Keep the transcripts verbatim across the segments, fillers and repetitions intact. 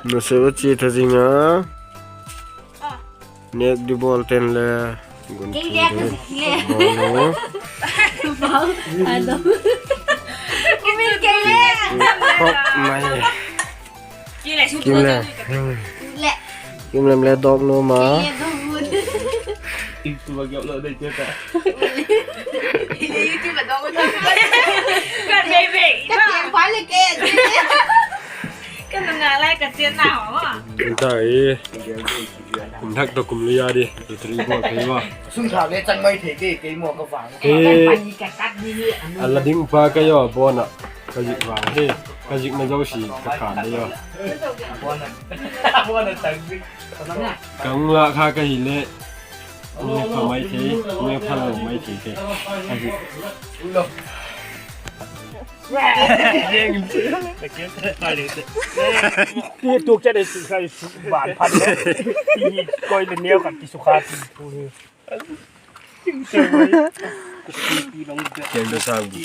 Nasep a chia tha zing a. Nêk di bawl ten le gun thu di bawl u. Khop mai. Kim le. Kim lem le dawk nuam a. Ka bei bei. Ka tiam pa le ke. Ka na nga lai ka chian na ho. Kum thak tawh kum li a di, lottery bawl thei ma. Sum thak le chang mai thei ke, kei maw ka vang. He, a la ding pa ka yaw, bawn a. Ka zik vang he, ka zikna zosia ka khan le yaw. Ka ung la kha ka hi le, ung e pha mai thei, ung e pha lo mai thei ke. Ka hi. Ti tuk cha de su khai su ban phat le. Ti koi le neu kan ti su kha ti pu. Keng ta sang bu.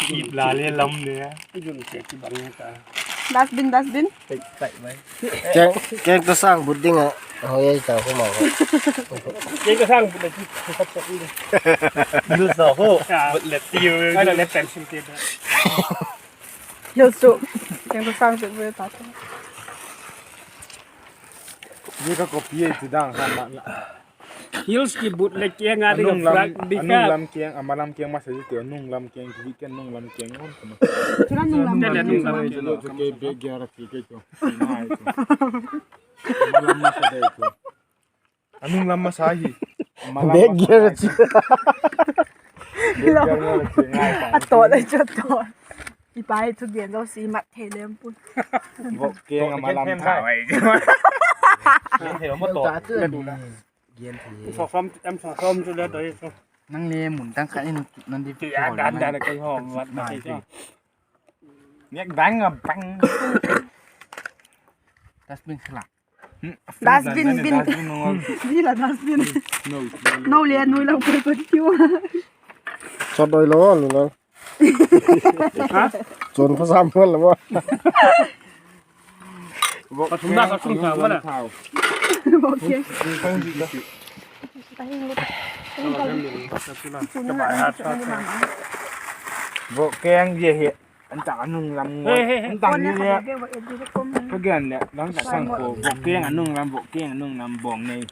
Ki la le lam ne. Dustbin, dustbin. Keng, keng ta sang bu ding a. Hoi ai ta khu ma. Keng ta sang bu le ki khat sa i. Bil sa ho. But le ti. Ai le pencil ke. Hills chu keng ka sang chu ve ta. Ni ka copy e chu dang khan ma la. Hills ki but le keng a ding a flag di ka. Anung lam keng, ama lam keng masa di te, anung lam keng, di ken nung lam keng on kama. Chuna nung lam keng. Chu ke be gear a ti ke chu. Nai chu. Ama lam masa dei chu. Anung lam masa hi. Bek gear a chi. A tot ai chu tot. I pa hi thu gen zosia mat thei lem pun. Vok keng ama lam tha ai. Gen thei lo mo tot. Gen thei. Em sa som, em sa som chu le doi chu. Nang le mun tang khat in nan di. Ti a dan dan kai hom mat na ti chu. Nek bang a bang. Dustbin sila. Dustbin, bin. Ni la dustbin. No le nui lo ko ko tiu. Chot doi lo, ni lo. Ha? Chon ko sam ko lo. Ka sum na, ka sum sa mana. Okay. Vok keng ye he. An tak anung lam ngol. An tak ni le. Ka gen le, nang tak sang ko. Vok keng anung lam, vok keng anung lam bawng nei.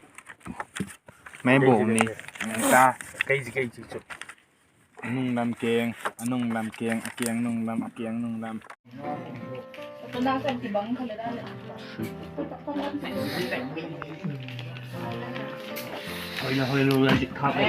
Mai bawng nei. Nang ta, kei ji, kei ji chu. Anung lam keng, anung lam keng, a keng nung lam, a keng nung lam. Hoi la, hoi lo la, dik khak le.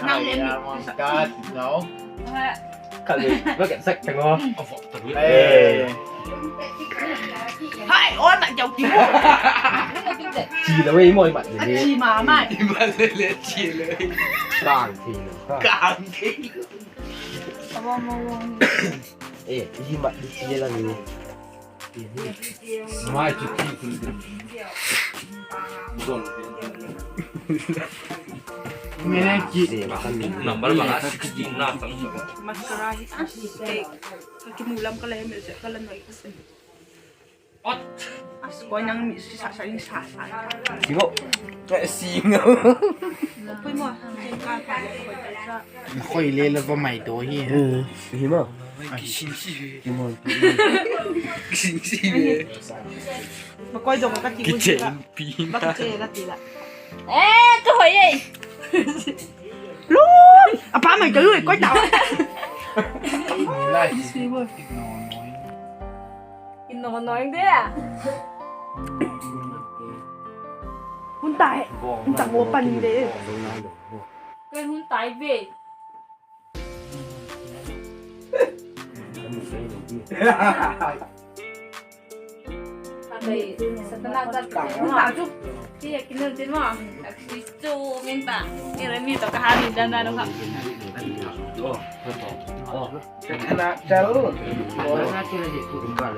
Nang le mi. Ka le, ba ka sak ta ngo. Hai, on na jau ti mo. Chi la wei mo i mat le. Chi ma ma. I mat le le chi le. Kang ti lo. Kang ti. Eh, i mat di chi la ni. Mai chu ti kun de. Zon. Number ba sixteen na tang. Mascara hi a, ka kimu lam ka la hemil se ka la noi ka sen. Ot. Koi nang mi sa sa in sa sa. Singo. Singo. Pui mo. Khoi le la va mai to hi. Hi ma. Kisin si. Kisin si. Ma koi dong ka ti. Kichen pi. Ma kichen la ti la. Eh, ka hoi ei. Lui. A pa mai ka lui koi ta. Lai. Kin no noi de. Hun tai. Hun ta go pan de. Kei hun tai ve.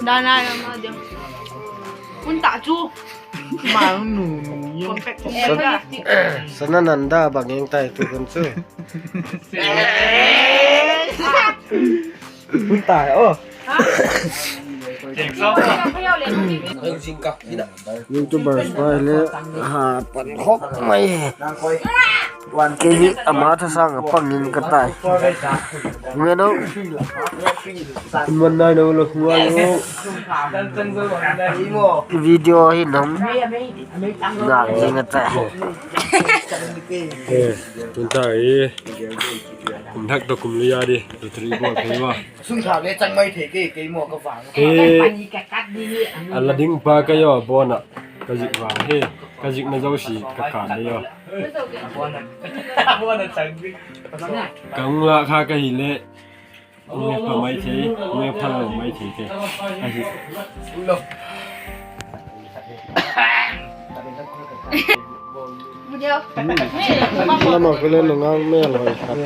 Dana ram a dia. Un ta chu. Mang nu nu. Compact. Sana nanda bang eng tai tu kan chu. Hun tai o. YouTuber pai le ha pan hok mai. Kei hi ama thasâng a pang in ka tai. Nge no. Hun man nai no lo hung ai o. Video hi nam ngak zing a tai. Hun tai. Kum thak to kum lui a di. Lottery ball thei ma. Sum thak le chang mai thei kei, kei maw ka vang. He, a la ding pa ka yo, bawna ka zik vang he, ka zikna zosia ka khan le yo. Ka hung la kha ka hi le, nge pha mai thei, nge pha lo mai thei te. Ahi. Lama khu le nungak mêl hoi khat.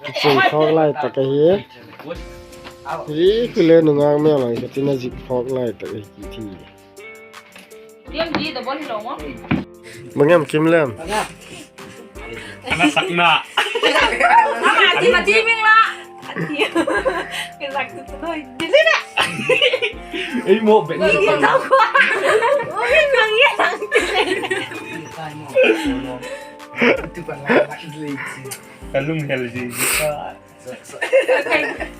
Kichei khawk lai tak ahi. Hi khu le nungak mêl hoi khat in a zik khawk lai tak ahi kiti. Bang em Kimlem? Ana sakna. Ati mati ming la. Ati. Ke sak tu tu doi. Dili na. Ei mo be. Dili na. Ui nang ye nang. Tu pa la la dili. Ka lung hel ji.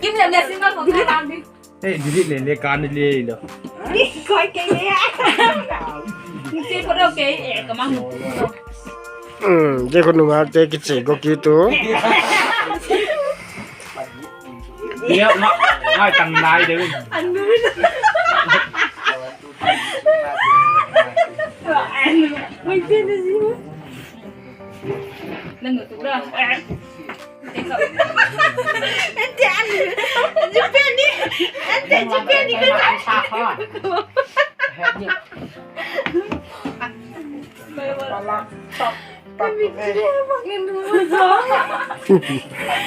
Kimlem le single mo ka lang di. Ei, delete le le kan le lo. Koi kei le. Ni si ko do kei e ka mang. Hmm, je ko nungak te kichei ko kitu. Ye ma, ngai tang nai de. Anu. Anu. Mai te de si. Nang tu la. Ante ani, ante ani, ante ani ka.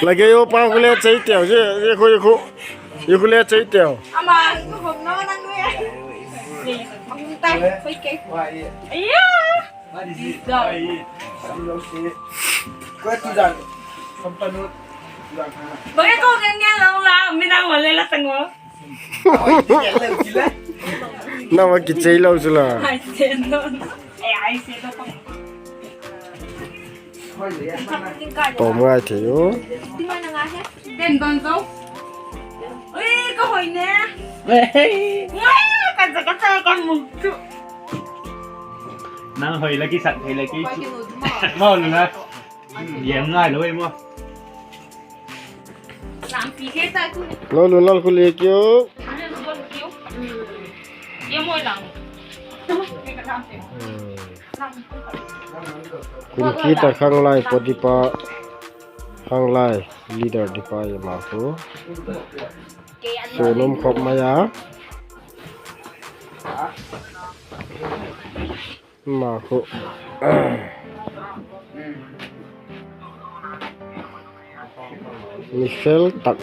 Lage yo pa khu le chei teu, ye, ye khu, ye khu. Ye khu le chei teu. Ama, ko hom no nang le. Ang tai, koi kei. Aya. Bang e ko ngen ngen lo la, mi nang wa le la tang o. Na wa kichei lo chu la. Ai se lo. E ai se lo. Tom ngai thei u. Den don zo. Ui, ka hoi ne. Ngai, ka za ka cha ka mu chu. Nang hoi la ki sak thei la ki chu. Mau na. Yem ngai lo e mo. Lo lun lal khu le kiu. Yem hoi lang. Kum kit a khanglai podipa, khanglai leader dipa i ma khu. Sunom khop mai a. Ma khu. Mi fel tak,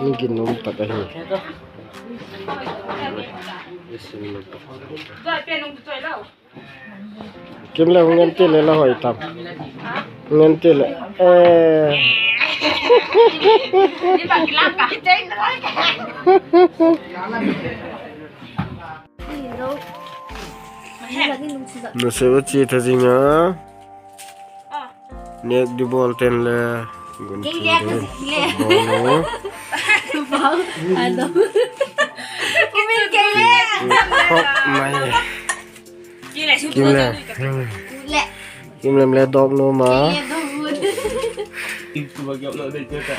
mi ginum tak ahi. Kim le, hung en ti le la hoi tam. Hung en ti le. Eh. Nasep a chia tha zing a. Nêk di bawl ten le gun chi di. Bawl lo. Khop mai. Kim le. Kim lem le dawk nuam a. YouTube a giak lo dei te ta.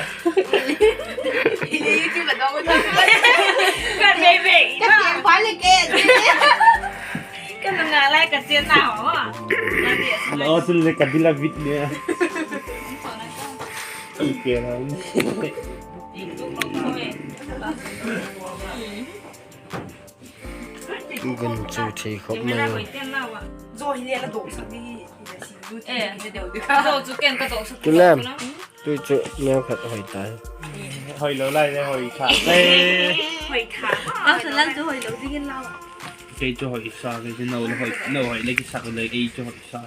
YouTube a dawk lo. Ka bei bei. Ka tiang pa le ke. Ka na nga lai ka chen na ho. Na o sun le ka dila bit ne. Ki ke na. Gun chu thei khop mai. Kilem. Tui chu neu khat hoi tai. Hoi lo lai le hoi kha. Hoi kha. Kei chu hoi sa, kei chu no le hoi, no hoi le kisak le ei chu hoi sa.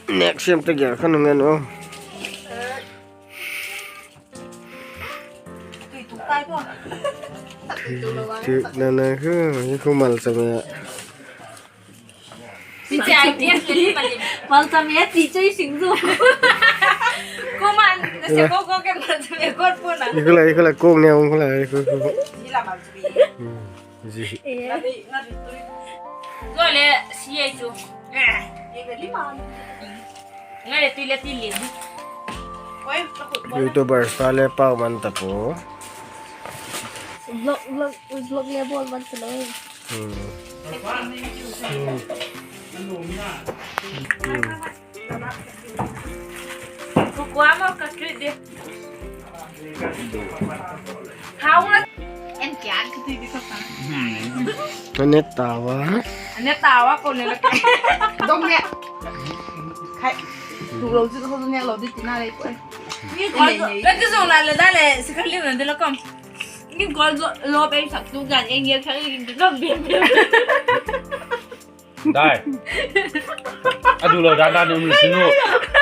Next time ta gel khan ngen o. Ti na na khu, khu mal sa me. Malcham e ti chu i sing zu. Kuman, na se ko ko ke malcham e ko puna. Ikhu la, ikhu la, kong ne, ikhu la, ikhu, ikhu. Ji. Zo le, si e chu. Ngai le ti le ti le. YouTuber sa le pau man ta pu. Vlog, vlog, vlog le bol man ta lo. Hmm. Hmm. Hmm. Kukua mo ka treat di. Hau la. En kian ki ti di ka pa. Hmm. Ane tawa. Ane tawa ko ne la. Dong ne. Khai. Tu lo ji ko ne lo di ti na le ko. Ni ko la ti zo la le da le si ka li na de la kom. Ni ko lo pe sak tu gan en ye ka ri de dong bi. Dai. A du lo dan dan ni um sinu.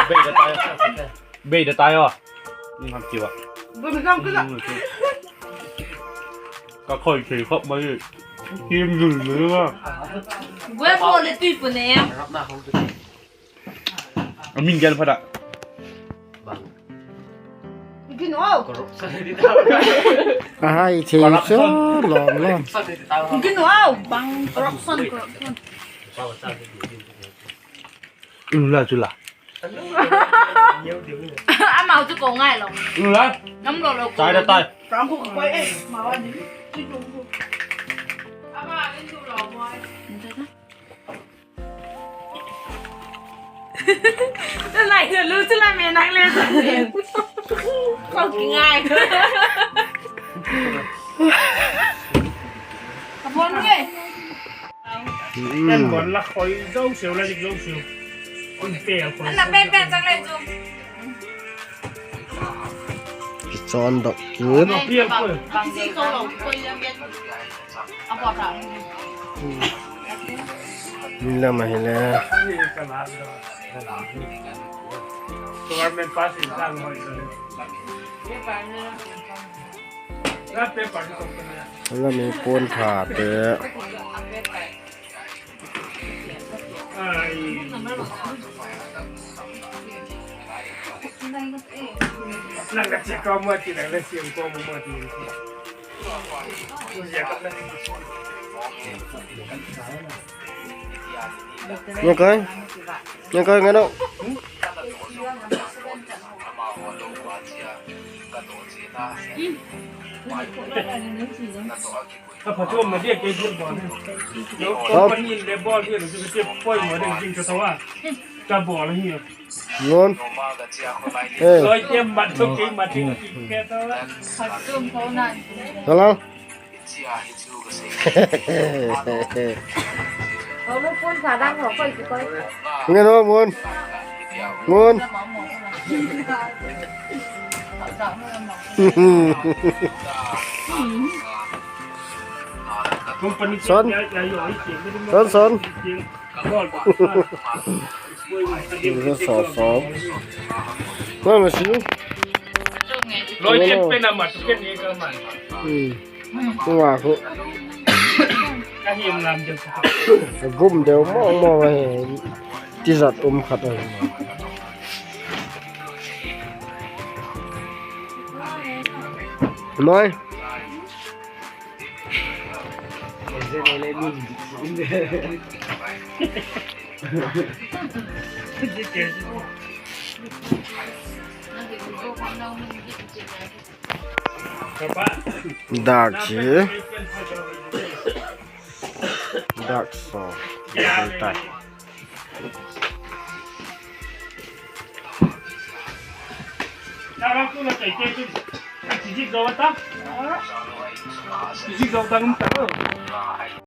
Bei da tai. Bei da tai o. Ni ham kiwa. Ka khoi thei khop mai. Kim dul mai wa. Gwe bo le tui pu ne. A min gel phada. Kin au. A hai thei chu lom lom. Kin au bang corruption, corruption. Ula chu la. Amau chu ko ngai lo. Ula. Nam lo lo ko. Tai da tai. Prang ko ko e. Ma wa ni. Ti ko ko. Ama ni chu lo mo. Nai na lu chu la me nang le. Ko ki ngai. Ka bon ngai. En kon la khoi zo siu la dik zo siu. Kon pe khoi. Ana pe pe chang lai chu. Kichon dok kit. Bang, bang, bang. Ni lam ahile. Lam i puan tha te. Ngai kai, ngai kai, ngai no. Ka pha chuam ma dia kei bul bawl. Company le bawl dia chu ka poimaw ding ding ka tho a. Ka bawl ahi. Ngon. Eh. Loi te mat chu kei mat ding ka tho a. Hello. Ngen o Mun. Mun. Son. Son, son. Son, son. Loi chen pen a mat ken ni ka man. Hmm. Tua khu. Ka hiam lam deu. Gum deu mawng mawng ahi. Tizat um khat ahi. Noi. Dak hi. Dak so. Dai tai. Zik zo a ta. Zik zo ta um ta.